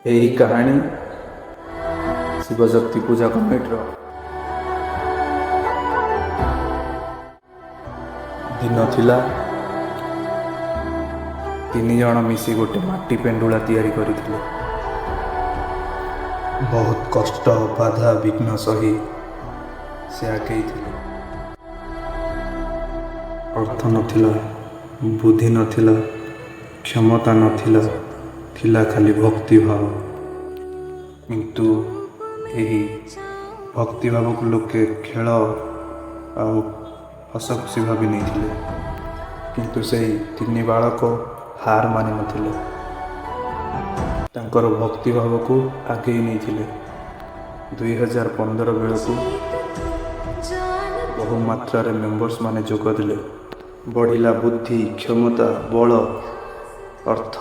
ଏହି କାହାଣୀ ଶିବଶକ୍ତି ପୂଜା କମିଟିର। ଦିନ ଥିଲା, ତିନି ଜଣ ମିଶି ଗୋଟେ ମାଟି ପେଣ୍ଡୁଳା ତିଆରି କରିଥିଲେ। ବହୁତ କଷ୍ଟ, ବାଧା ବିଘ୍ନ ସହି ସେ ଆଗେଇଥିଲେ। ଅର୍ଥ ନଥିଲା, ବୁଦ୍ଧି ନଥିଲା, କ୍ଷମତା ନଥିଲା, ଥିଲା ଖାଲି ଭକ୍ତିଭାବ। କିନ୍ତୁ ଏହି ଭକ୍ତିଭାବକୁ ଲୋକେ ଖେଳ ଆଉ ହସ ଖୁସି ଭାବି ନେଇଥିଲେ। କିନ୍ତୁ ସେଇ ତିନି ବାଳକ ହାର ମାନିନଥିଲେ, ତାଙ୍କର ଭକ୍ତିଭାବକୁ ଆଗେଇ ନେଇଥିଲେ। 2015 ବେଳକୁ ବହୁ ମାତ୍ରାରେ ମେମ୍ବର୍ସ ମାନେ ଯୋଗ ଦେଲେ। ବଢ଼ିଲା ବୁଦ୍ଧି, କ୍ଷମତା, ବଳ, ଅର୍ଥ।